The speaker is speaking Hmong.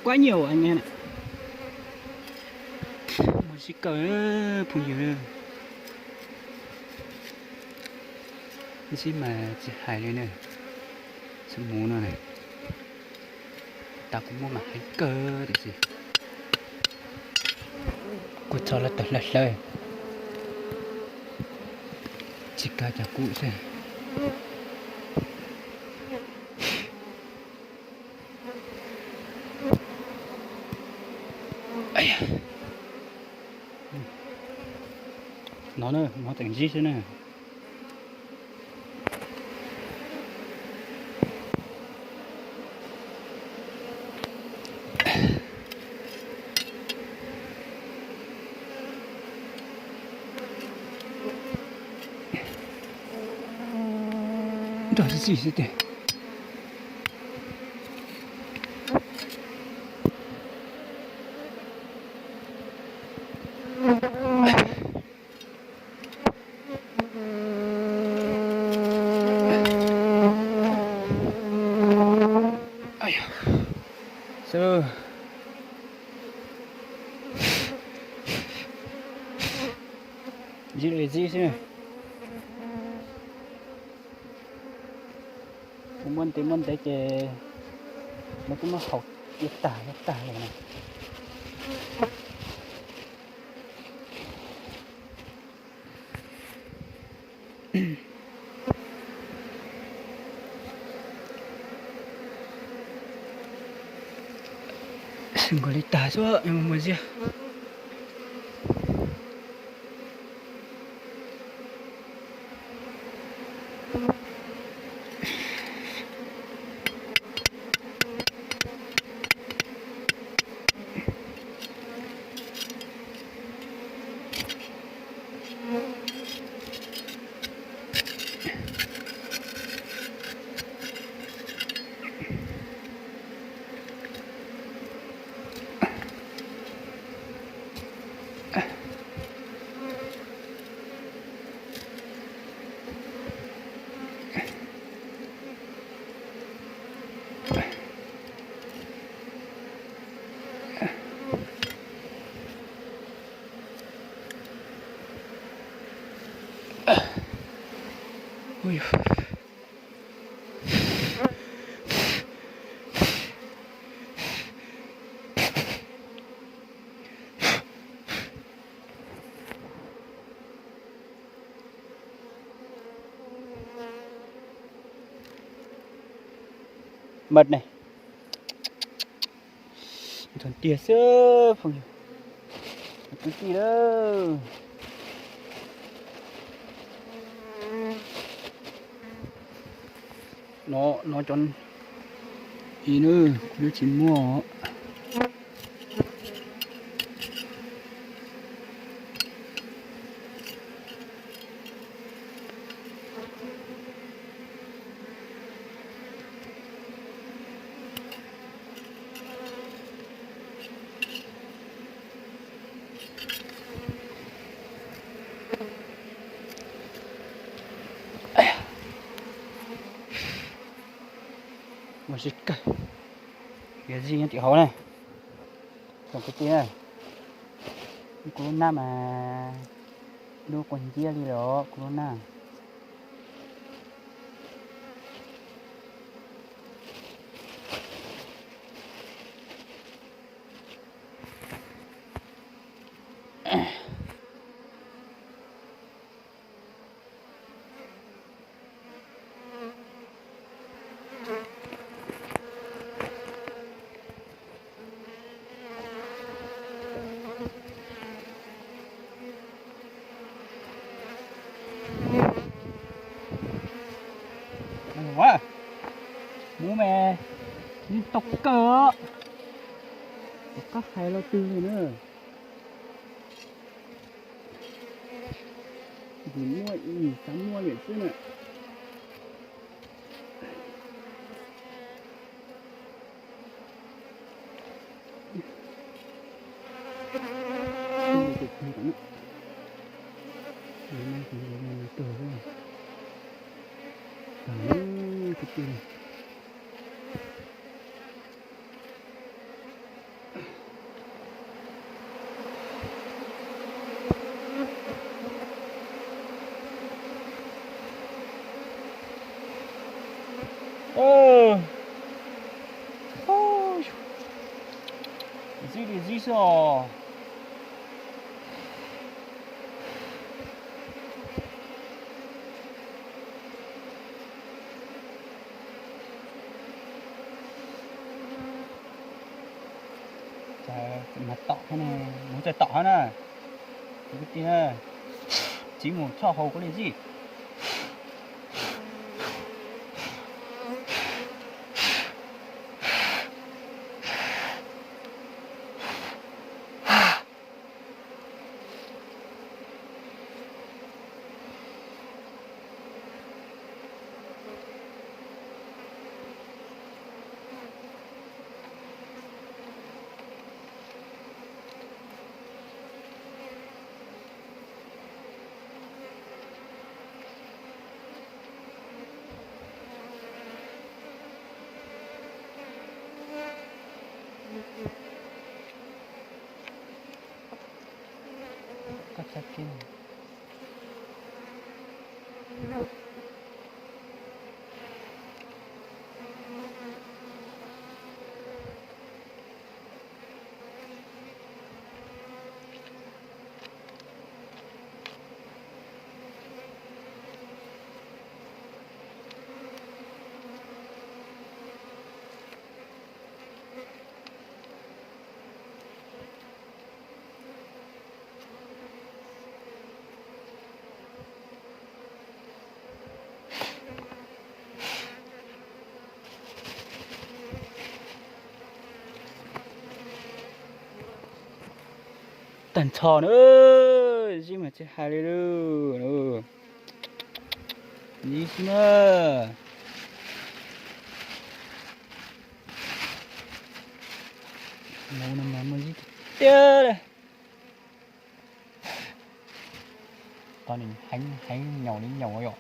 Quá nhiều anh em ạ. Muaj zib kawg phooj ywg. Zib mas tsis hais li na. Xub muv no na, tas kuv muaj mas heev kawg tiam sis kuj txog lawv tawm hlawv hlawv, tsis kav cov kub xwb. No na, no tseem zib xwb na. Nrog txi txi xwb tiag. Zib li zib xwb. Kuv muab ntev muab ntev ces lawv twb muab haus ib tag ib tag li na. Xwb nkaus li tag xwb muaj ziab. Mệt này. Tus tiag xwb phooj ywg. Tus tiag lawm. No, no cov ib nub kuv lub tsis muaj. Muaj zib kawg, yuav zib nyob tim hauv na. Tsoom kwv tij na, kuv lub nab mas dub quag nciab li los kuv lub nab. Muv mas yeej tau kawg, tsis qab hais los twg li na. Vim muaj ib xav muaj liam xwb na. Zib li zib xwb os. Mas tom, mus txais tom hab na. Kwv tij na, txiv mus txhob haus kuv li zib. Tag nrho na, zib mas tsis hais li lawm. Zib xwb na. Mus no mas muaj zib tiag tiag li. Qhov no heev heev, nyaum li nyaum yom.